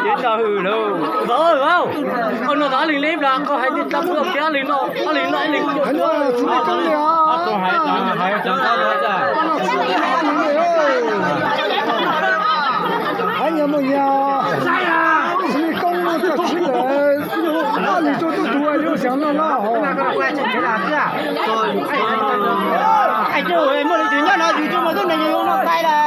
Ces tau hwm lauj. Vauv, vauv, koj no tau leej leb nplas, koj hais tias tau pub piav leej no, leej no, leej no. Hais nyuag mus nyuag, xws li koj no txog tsis lawm, loj li rau tub tug yuav xyov loj loj hos. Hais rau muaj li tus nyob no yus rau mas tub neeg yus noj tais lawm.